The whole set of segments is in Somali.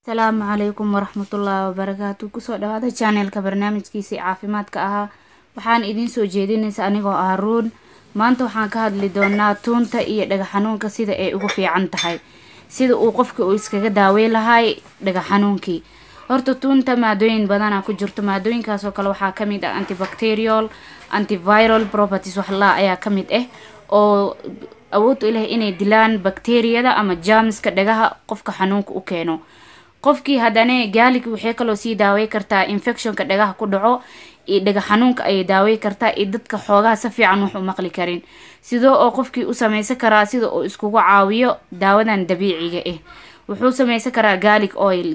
Asalaamu calaykum waraxmatullaahi wabarakaatu. Kusoo dhawaada channelka barnaamijkiisii caafimaadka ahaa. Waxaan idiin soo jeedinaysa anigoo ah Ruun. Maanta waxaan ka hadli doonaa tuunta iyo dhaga xanuunka, sida ay ugu fiican tahay, sida uu qofka uu iskaga daaweyn lahay dhaga xanuunkii. Horta tuunta maadooyin badanaa ku jirto. Maadooyinkaasoo kale waxaa kamid ah antibacterial, antiviral properties, wax laa ayaa kamid ah oo awood u leh inay dilaan bakteriyada ama jaamska dhagaha qofka xanuunka u keeno. Qofkii haddana garlic waxay kaloo sii daawey kartaa infectionka dhagaha ku dhaco iyo dhaga xanuunka ayay daawey kartaa, iyo dadka xoogaha si fiican wax u maqli karin. Sidoo oo qofkii u sameysan karaa, sida uu iskugu caawiyo daawadan dabiiciga ah, wuxuu sameysan karaa garlic oil.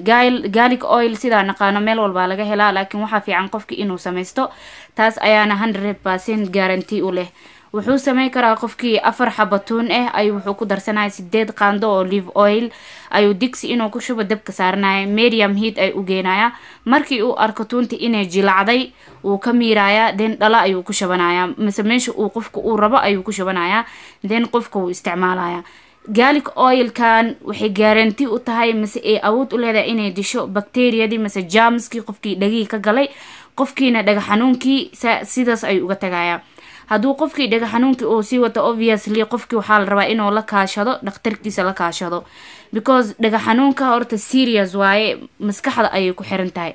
Garlic oil sidaa naqaano meel walbaa laga helaa, laakiin waxaa fiican qofki inuu sameysto, taas ayaana 100% guarantee u leh. Wuxuu sameyn karaa qofkii 4 xaba tuun ah ayuu wuxuu ku darsanaya 8 qaando oo olive oil, ayuu digsi inuu ku shubo, dabka saaranaya, medium heat ay u geenaya. Markii uu arko tuunta inay jilacday, wuu ka miirayaa, then dhala ayuu ku shubanaya, mise meesha uu qofka uu rabo ayuu ku shubanaya, then qofka wuu isticmaalaya. Garlic oilkan waxay guarantee u tahay mise ay awood u leedahay inay disho bacteriyadii mise germskii qofkii dhagihii ka galay, qofkiina dhaga xanuunkii sidaas ayuu uga tagayaa. Hadduu qofkii dhaga xanuunkii uu sii wato, obviously qofkii waxaa la rabaa inuu la kaashado dhakhtarkiisa, la kaashado, because dhaga xanuunka horta serious waaye. Maskaxda ayay ku xiran tahay,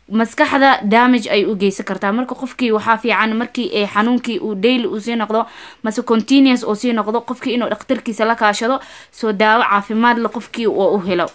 maskaxda damage ay u geysan kartaa. Marka qofkii waxaa fiican markii ay xanuunkii uu daily uu sii noqdo mase continuous uu sii noqdo, qofkii inuu dhakhtarkiisa la kaashado, soo daawo caafimaad la qofkii uu u helo.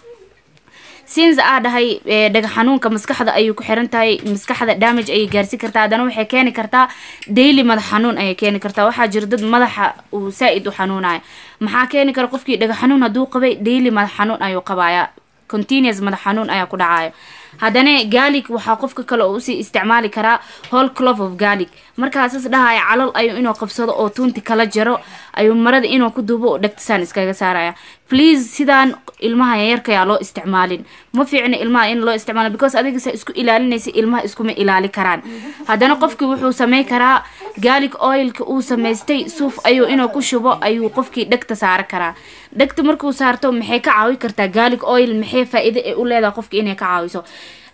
Since aa dhahay dhaga xanuunka maskaxda ayay ku xiran tahay, maskaxda damage ayay gaarsiin kartaa, haddana waxay keeni kartaa daily madax xanuun ayay keeni kartaa. Waxaa jira dad madaxa uu saa-id u xanuunayo. Maxaa keeni kara? Qofkii dhaga xanuun hadduu qabay, daily madax xanuun ayuu qabaya, continuous madax xanuun ayaa ku dhacayo. Haddana garlic waxaa qofka kale oo usii isticmaali karaa whole clove of garlic. Markaasas dhahaya, calal ayuu inuu qabsado oo tuunti kala jaro, ayuu marada inuu ku duubo oo dhegtasaan iskaga saaraya. Please, sidaan ilmaha yaryarkayaa loo isticmaalin, ma fiicna ilmaha in loo isticmaalo, because adiga saa isku ilaalinaysa ilmaha iskuma ilaali karaan. Haddana qofkii wuxuu sameyn karaa garlic oilka uu samaystay, suuf ayuu inuu ku shubo, ayuu qofkii dhegta saari karaa. Dhegta markuu saarto, maxay ka caawi kartaa garlic oil? Maxay faa-iide ay u leedahay qofka inay ka caawiso?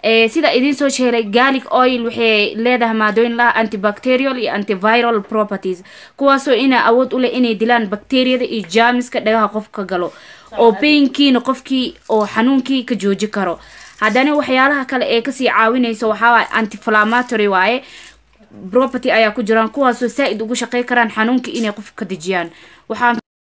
Sida idiin soo sheegay, garlic oil waxay leedahay maadooyin laha antibacterial iyo antiviral properties, kuwaasoo ina awood u leh inay dilaan bacteriyada iyo jaamiska dhagaha qofka galo, oo painkiina qofkii oo xanuunkii ka jooji karo. Haddana waxyaalaha kale ee kasii caawinayso waxaa waaye anti-inflammatory waaye property ayaa ku jiraan, kuwaasoo saa-id ugu shaqey karaan xanuunka inay qofka ka dejiyaan. Waxaan